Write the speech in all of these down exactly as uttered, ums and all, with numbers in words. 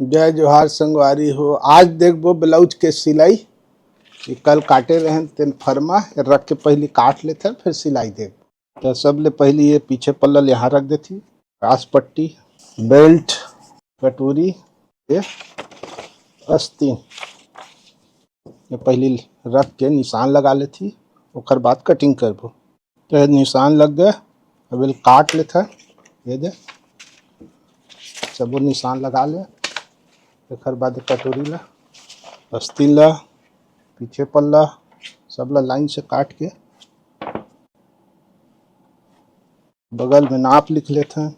जय जोहार संगवारी हो, आज देखबो ब्लाउज के सिलाई। ये कल काटे रहन तेन फरमा रख के पहली काट लेथन, फिर सिलाई देखबो। तो सबले पहली ये पीछे पल्ला ल यहाँ रख देथी, क्रॉस पट्टी, बेल्ट, कटोरी, ये अस्तीन, ये पहली रख के निशान लगा लेथी, ओकर बाद कटिंग करबो। तो ये निशान लग गए, अब एला काट लेथन। ये दे, सबो निशान लगा ले। एकर बाद कटोरी ला, अस्तीन ला, पीछे पल्ला, सब ला लाइन से काट के बगल में नाप लिख लेथन।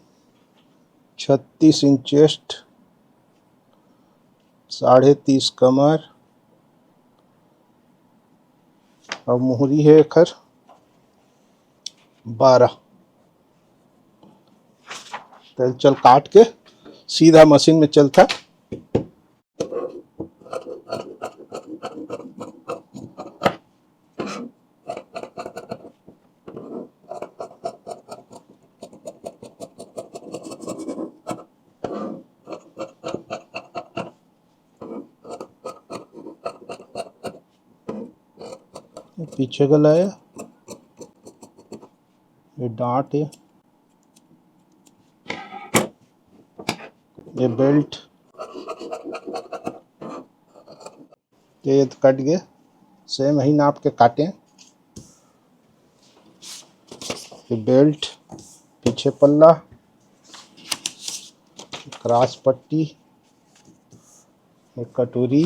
छत्तीस इंच चेस्ट, साढ़े तीस कमर, और मुहरी है एकर बारह। तो चल काट के सीधा मशीन में चलता। पीछे गला है, ये डांट है, ये बेल्ट, ये तो कट गए, सेम ही नाप के काटे। ये बेल्ट, पीछे पल्ला, क्रॉस पट्टी, ये कटोरी,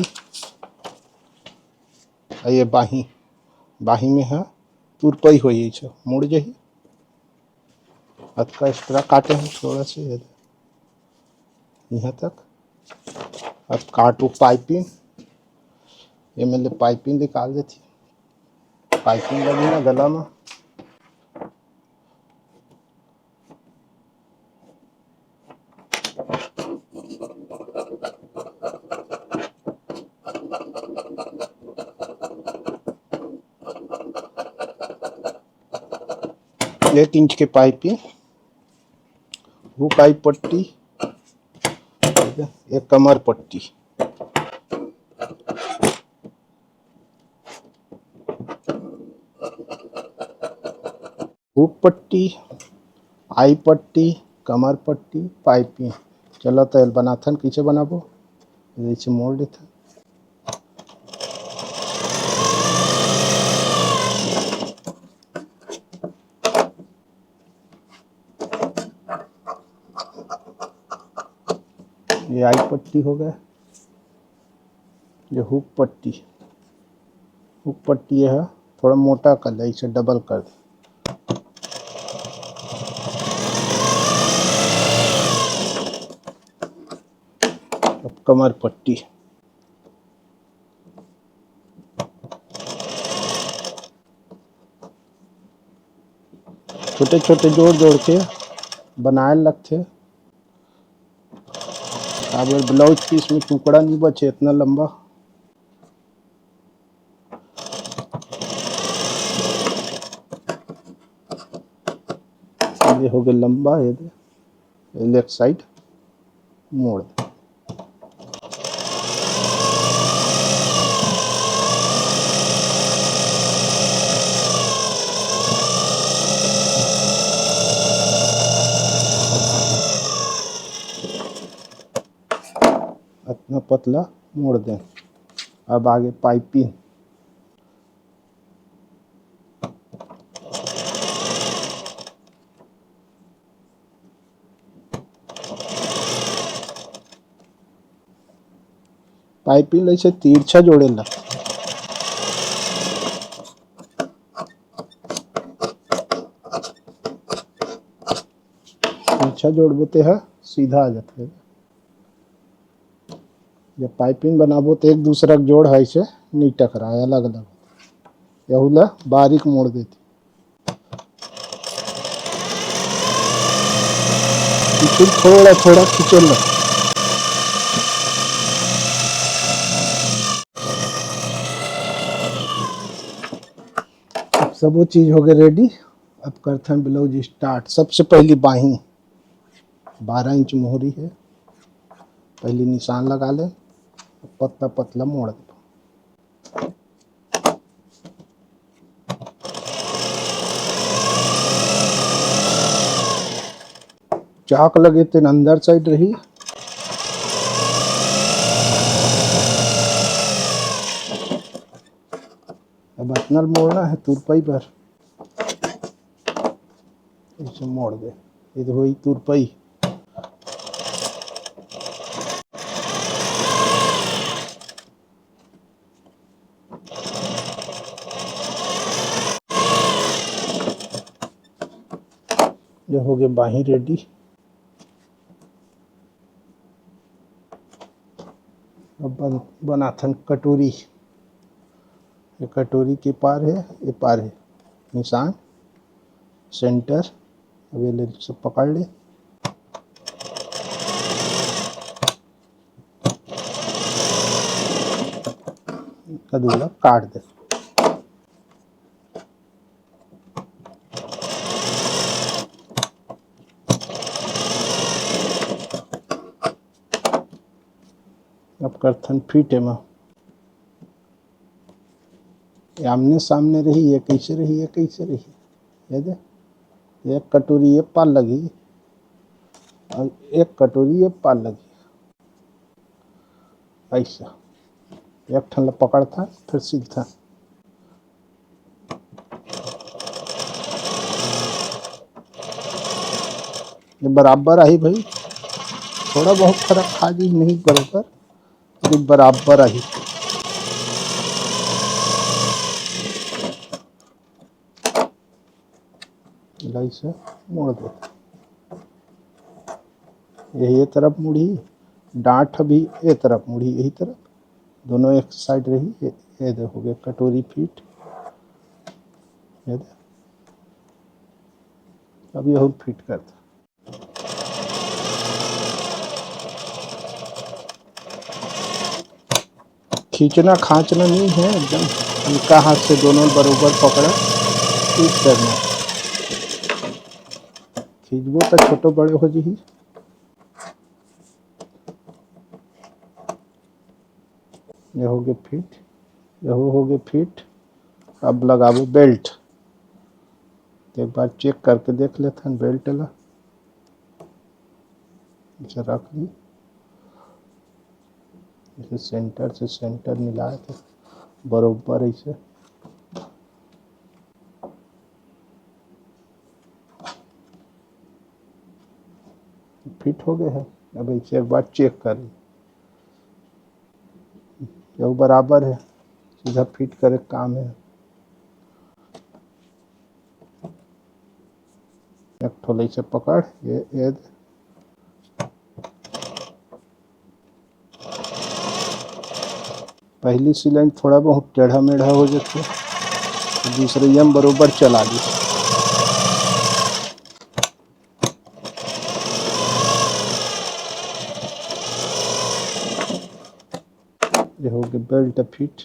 और ये बाही, बाही में है तुरपई हो, ये मुड़ जाही। अतका एक्स्ट्रा काटे हैं थोड़ा से, ये दे, यहाँ तक। अब काटू पाइपिंग, ये में ले पाइपिंग निकाल देती, पाइपिंग लगी ना गला में। एक इंच के पाइपिंग, हुक आई पट्टी, ठीक है, एक कमर पट्टी, हुक पट्टी, आई पट्टी, कमर पट्टी, पाइपिंग। चलो तो एल बनाथन, कइसे बनाबो, जैसे मोड़ लेथन। ये आई पट्टी हो गया, ये हुक पट्टी, हुक पट्टी ये है, थोड़ा मोटा कर दे, इसे डबल कर दे। अब कमर पट्टी, छोटे छोटे जोड़ जोड़ के बनाए लगथे। अब ब्लाउज पीस में टुकड़ा नहीं बचे इतना लंबा। ये हो गया लंबा, ये दे, लेफ्ट साइड मोड़ दे। इतना पतला मोड़ दें। अब आगे पाइपिंग। पाइपिंग ऐसे तिरछा जोड़े ला। तिरछा जोड़बो ते हा सीधा आ जाथे। जब पाइपिंग बनाबो तो एक दूसरा के जोड़ है ऐसे नहीं टकराए, अलग अलग। यहू ला बारीक मोड़ देती। फिर थोड़ा थोड़ा खींचल ला। अब सबो चीज हो गए रेडी। अब करथन ब्लाउज स्टार्ट। सबसे पहली बाही, बारह इंच मोहरी है, पहली निशान लगा ले, पतला पतला मोड़ दे। चाक लगे तेन अंदर साइड रही। अब अतना ल मोड़ना है तुरपई बर, ऐसे मोड़ दे, ये तो होई तुरपई। ये हो गए बाही रेडी। अब बन, बनाथन कटोरी। ये कटोरी के पार है, ये पार है निशान, सेंटर। अब ये ले सब पकड़ ले। कद्दू ला काट दे। अब करथन फिट एमा। ये आमने सामने रही, ये कैसे रही, ये कैसे रही, ये दे, एक कटोरी ये पार लगी और एक कटोरी ये पार लगी। ऐसा एक ठन ला पकड़थन, फिर सिलथन। ये बराबर आही भाई, थोड़ा बहुत फर्क खा जी, नहीं बराबर, ये बराबर आही। इला ऐसे मोड़ दे। ये ये तरफ मुड़ी, डांट भी ये तरफ मुड़ी, यही तरफ, दोनों एक साइड रही। ये, ये दे हो गए कटोरी फिट। ये दे। अब ये और फिट कर दे। खींचना खांचना नहीं है, एकदम हल्का हाथ से दोनों बरोबर पकड़ा, फिट करना। खींचबो तो छोटो बड़े हो जी। ये हो गए फिट, यहू हो गए फिट। अब लगाबो बेल्ट। तो एक बार चेक करके देख लेथन बेल्ट ला। इसे रख ली, इसे सेंटर से सेंटर मिला के बरोबर इसे फिट हो गए है। अब इसे एक बार चेक कर ली, ये बराबर है, सीधा फिट करे काम है। एक ठो लइसे पकड़, ये, ये दे। पहली सिलाई थोड़ा बहुत टेढ़ा मेढ़ा हो जाते, दूसरे में बरोबर चला दी। ये हो गए बेल्ट फिट।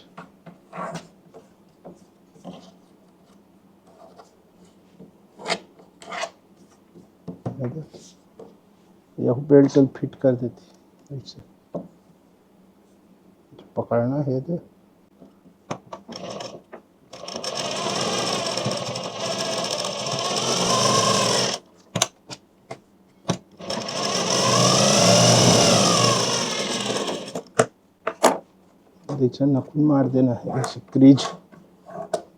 ये बेल्ट फिट कर देती ऐसे, पकड़ना है दे। जैसे नकुन मार देना है, ऐसे क्रीज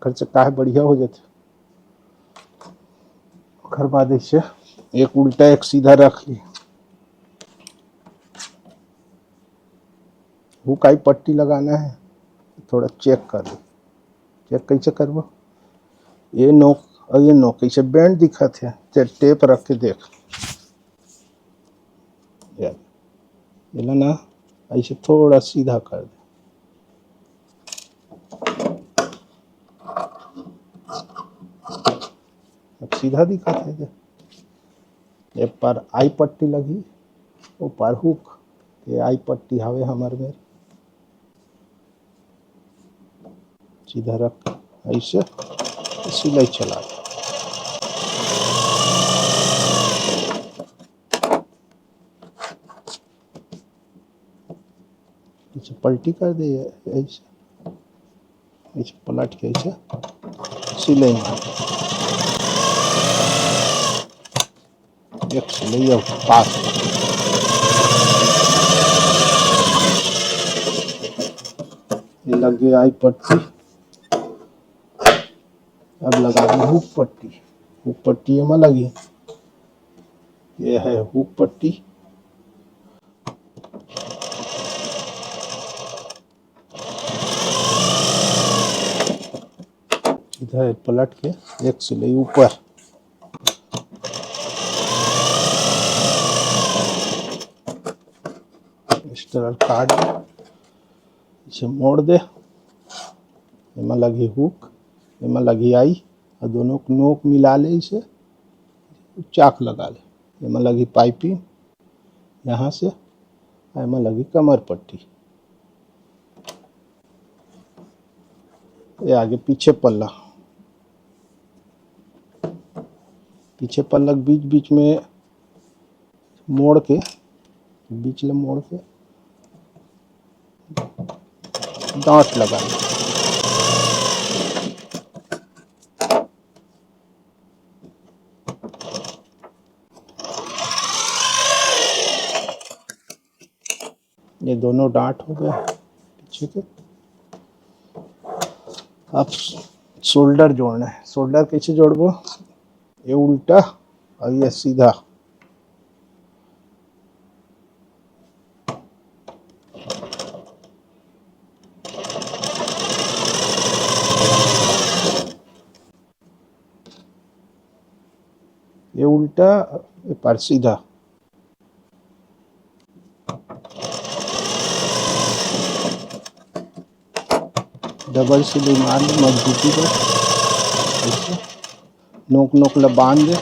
कर से काहे बढ़िया हो जाते। ओकर बाद ऐसे एक उल्टा एक सीधा रख ली। हुक आई पट्टी लगाना है, थोड़ा चेक कर लो। चेक कैसे करबो? ये नोक और ये नोक कैसे बेंड दिखत है, ते टेप रख के देख। यार, ये ला ना, ऐसे थोड़ा सीधा कर दे। अब सीधा दिखत है दे। ये पर आई पट्टी लगी, वो पर हुक, ये आई पट्टी हवे हमर मेर। सीधा रख, ऐसे सिलाई चला। ऐसे पलटी कर दे, ऐसे, ऐसे पलट के ऐसे सिलाई मार। एक सिलाई अब पास। ये लग गया आई पट्टी। अब लगा दी हुक पट्टी। हुक पट्टी एमा लगी। ये है हुक पट्टी। इधर पलट के एक सिलाई ऊपर। इस तरह काट दे, इसे मोड़ दे। एमा लगी हुक, एमा लगी आई, और दोनों के नोक मिला ले, इसे चाक लगा ले। एमा लगी पाइपिंग यहाँ से, और एमा लगी कमर पट्टी। ये आगे पीछे पल्ला, पीछे पल्ला के बीच बीच में मोड़ के, बीच ले मोड़ के डांट लगा। ये दोनों डांट हो गया पीछे के। अब शोल्डर जोड़ना है। शोल्डर कैसे जोड़बो? ये उल्टा और ये सीधा। ये उल्टा, ये पार सीधा। डबल सिलाई मार ले मजबूती बर। ऐसे नोक नोक ला बांध दे।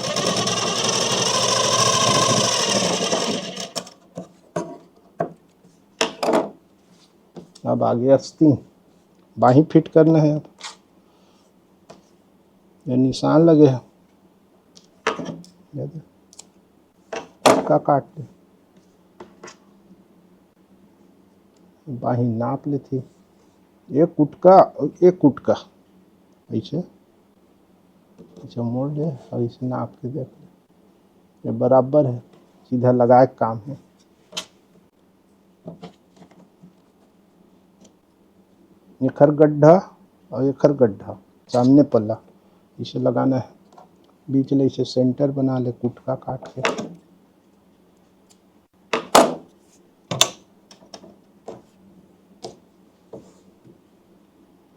अब आगे अस्ती बाही फिट करना है। अब ये निशान लगे है, ये दे, पक्का काट ले। बाही नाप लेथे, एक कुटका, एक कुटका ऐसे, ऐसे मोड़ ले और इसे नाप के देख ले, ये बराबर है, सीधा लगाए के काम है। एखर गड्ढा और एखर गड्ढा, सामने पल्ला, इसे लगाना है। बीच ले इसे सेंटर बना ले, कुटका काट के।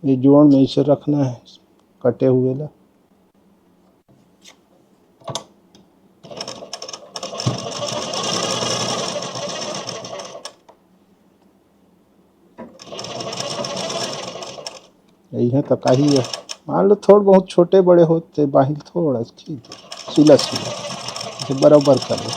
ये जोड़ में इसे रखना है, कटे हुए ला। यही है तो काही है। मान लो थोड़ बहुत छोटे बड़े होते, बाहिल थोड़ा खींच, सिला सिला, इसे बराबर कर लो।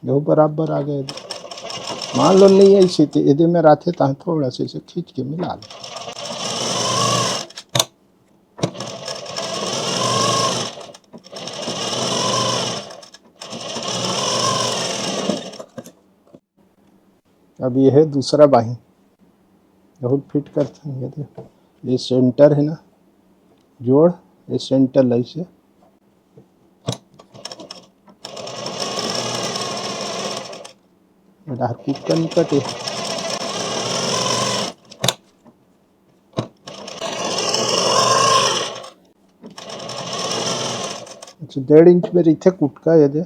यहू बराबर आ गए। मान लो नहीं ऐसे तो एदे में रहते तो थोड़ा सा इसे खींच के मिला लो। अब ये है दूसरा बाही, बहुत फिट करते हैं। ये देखो, ये सेंटर है ना, जोड़, ये सेंटर लाई से। ये डाहर कुटका नहीं कटे। अच्छा, डेढ़ इंच में रहिथे कुटका, ये दे।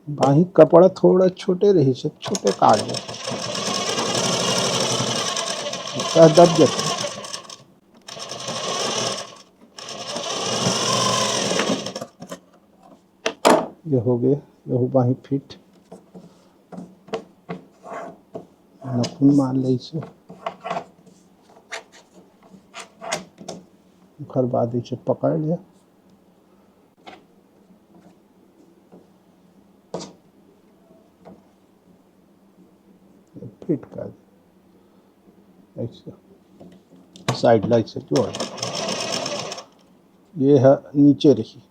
बाही कपड़ा थोड़ा छोटे रही से, छोटे काट दे, दब जाते। ये हो गए, ये हो बाही फिट। नखुन मार ले इसे। ओकर बाद इसे पकड़ ले, फिट कर दे, ऐसे साइड ला ऐसे जोड़ दे। ये ह नीचे रही।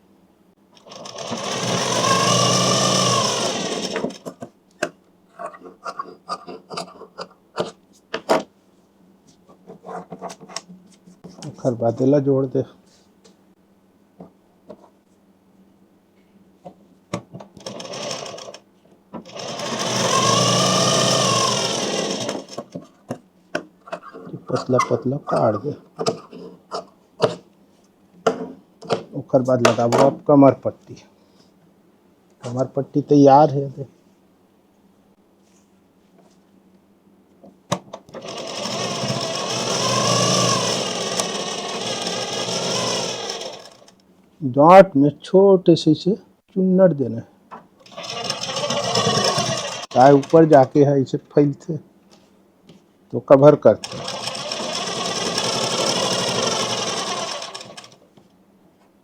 ओकर बाद एला जोड़ दे। पतला पतला काट दे। ओकर बाद लगाबो अब कमर पट्टी। कमर पट्टी तैयार हे। गांठ में छोटे से इसे चुन्नट देना हे, चाहे ऊपर जाके हे इसे फैलथे तो कवर करथे।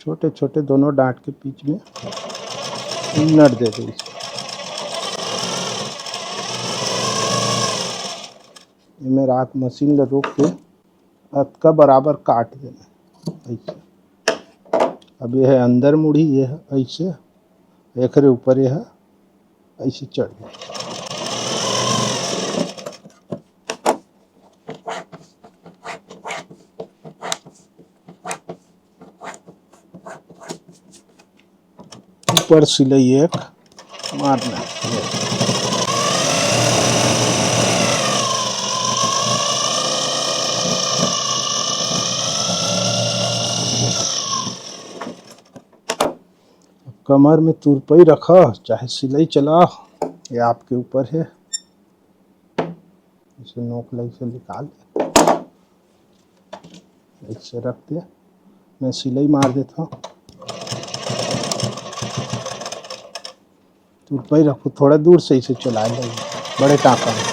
छोटे छोटे दोनों डांट के बीच में चुन्नट दे दे। इसे एमे राख मशीन ला रोक के अतका बराबर काट देना ऐसे। अब ये हे अंदर मुड़ी, ये हे ऐसे, एकरे ऊपर ये हे ऐसे चढ़ गया। ऊपर सिलाई एक मारना हे। कमर में तुरपई रखा, चाहे सिलाई चला, ये आपके ऊपर हे। इसे नोक ला इसे निकाल दे, इसे रख दे। मैं सिलाई मार देता हूँ। तुरपई रखो, थोड़ा दूर से इसे चलाए ले, बड़े टाँका में।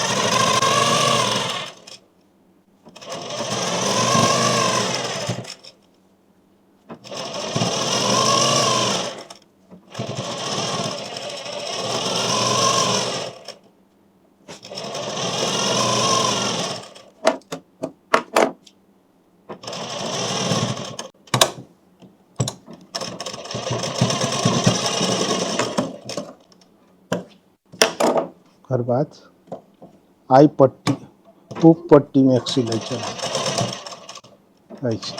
ओकर बाद आई पट्टी, हुक पट्टी में एक सिलाई चला, ऐसे।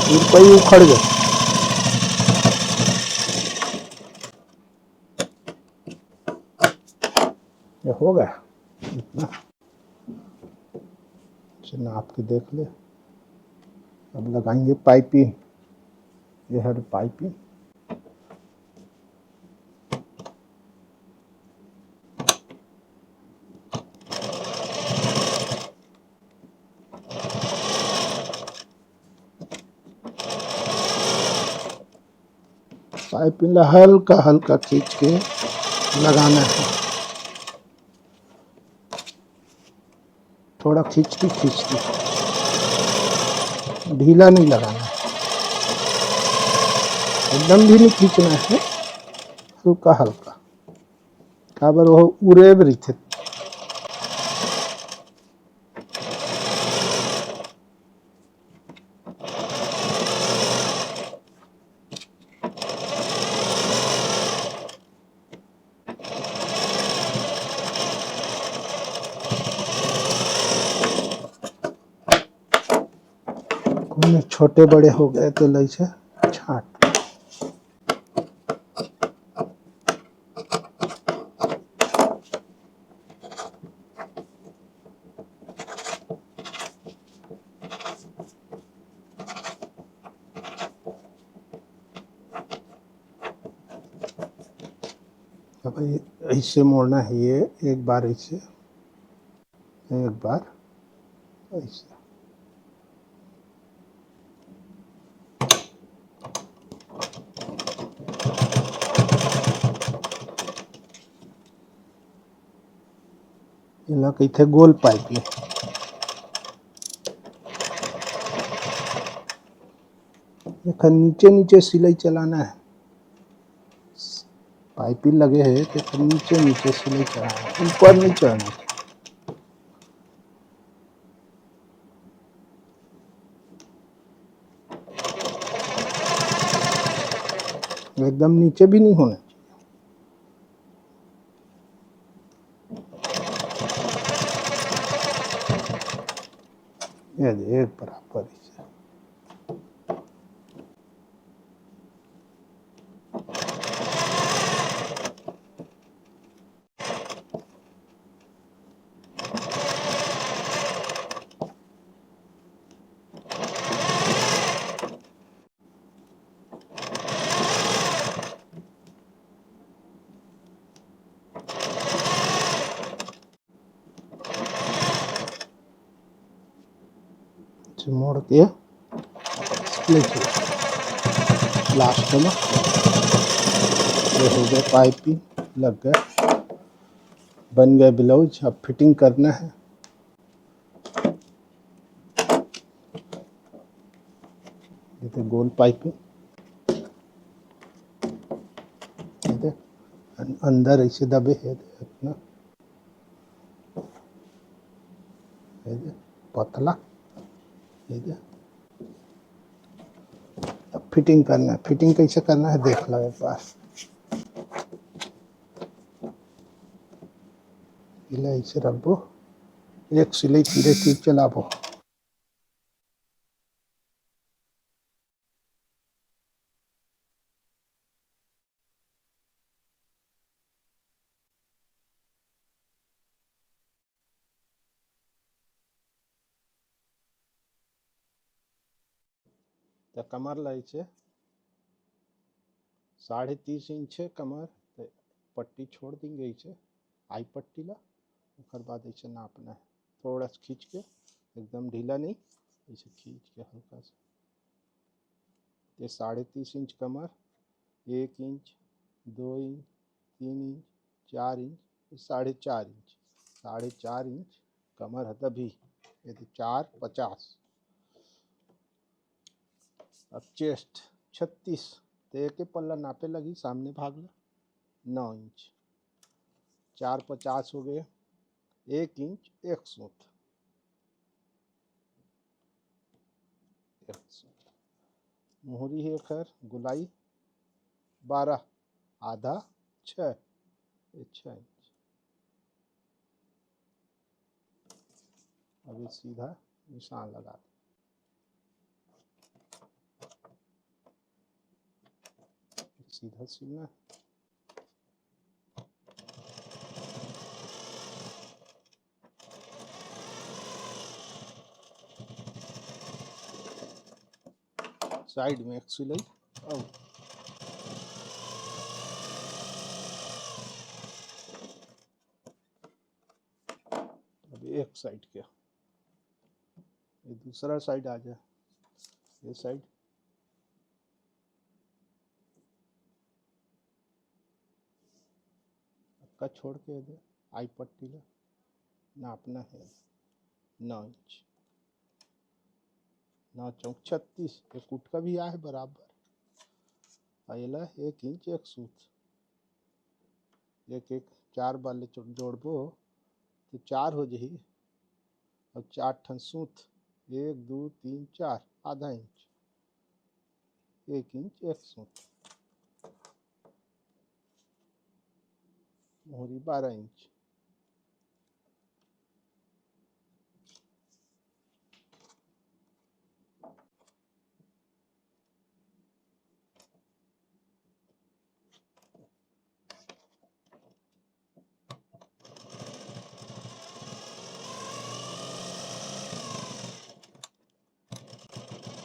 तुरपई उखड़ गए। ये हो गया इतना। इसे नाप के देख ले। अब लगाएंगे पाइपिंग। ये है पाइपिंग। पाइपिंग ला हल्का हल्का खींच के लगाना है। थोड़ा खींचती खींचती, ढीला नहीं लगाना है, एकदम भी नहीं खींचना है, हल्का हल्का। काबर वो उरेब रहिथे। कोनो छोटे बड़े हो गए तो लइसे छांट। अब ये ऐसे मोड़ना है, ये एक बार ऐसे, एक बार ऐसे। एला कहिथे गोल पाइप ले। एखर नीचे नीचे सिलाई चलाना है, पाइपिंग लगे है तो एखर नीचे नीचे सिलाई चलाना है, ऊपर नहीं चढ़ना। एकदम नीचे भी नहीं होना। ये दे, एक बराबर ही। मोड़ के लास्ट में ये हो गए, पाइपिंग लग गए, बन गए ब्लाउज। अब फिटिंग करना है। ये तो गोल पाइपिंग, ये तो अन-, अंदर ऐसे दबे है अपना, ये तो पतला, ये तो अब फिटिंग करना है। फिटिंग कैसे करना है देख लो एक बार। इला ऐसे रखबो, एक सिलाई तीरे तीर चलाबो। त कमर ला ऐसे साढ़े तीस इंच है कमर, त पट्टी छोड़ देंगे ऐसे, आई पट्टी ला। ओकर बाद ऐसे नापना है, थोड़ा सा खींच के, एकदम ढीला नहीं, ऐसे खींच के हल्का सा। ये साढ़े तीस इंच कमर, एक इंच, दो इंच, तीन इंच, चार इंच, ये साढ़े चार इंच, साढ़े चार इंच कमर है तभी। ये तो चार पचास। अब चेस्ट छत्तीस, तो एक पल्ला नापे लगी सामने भाग ला, नौ इंच, चार पचास हो गए, एक इंच एक सूत, एक सूत। मुहरी है एकर गोलाई बारह, आधा छः, ये छः इंच। अब ये सीधा निशान लगा दे। सीधा सिलना है। साइड में एक सिलाई और अब एक साइड के, ये दूसरा साइड आ जाए, ये साइड का छोड़ के दे, आई पट्टी ला नापना है नौ इंच, नौ चौक छत्तीस। ये कुट का भी आए बराबर, आ एला एक इंच एक सूत, एक एक चार बार ले चो-, जोड़बो तो चार हो जाही। और चार ठन सूत, एक दो तीन चार, आधा इंच, एक इंच एक सूत, मोहरी बारह इंच।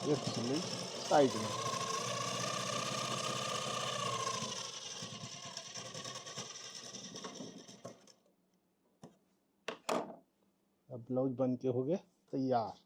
एक सिलाई साइड में। अब ब्लाउज बन के हो गए तैयार।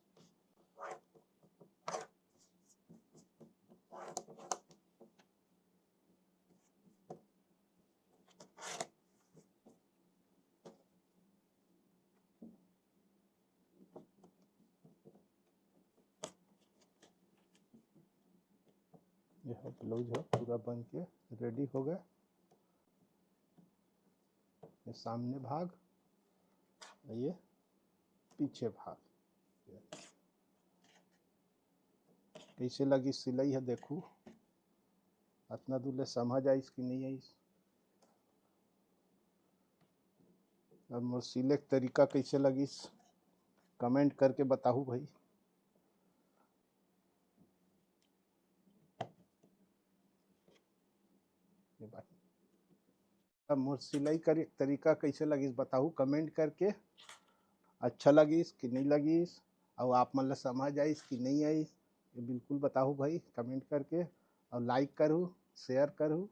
ये ब्लाउज ह पूरा बन के रेडी हो गया। ये सामने भाग, ये पीछे भाग। कैसे लगिस सिलाई ह, देखू, अतना दूर ले समझ आइस कि नहीं आइस। अब मोर सिले के तरीका कैसे लगिस, कमेंट करके बताहू भाई। ये बात। अब मोर सिलाई करे तरीका कैसे लगिस बताहू कमेंट करके। अच्छा लगिस कि नहीं लगिस, अउ आप मन ला समझ आइस कि नहीं आइस, ये बिल्कुल बताहू भाई कमेंट करके। अउ लाइक करू, शेयर करू,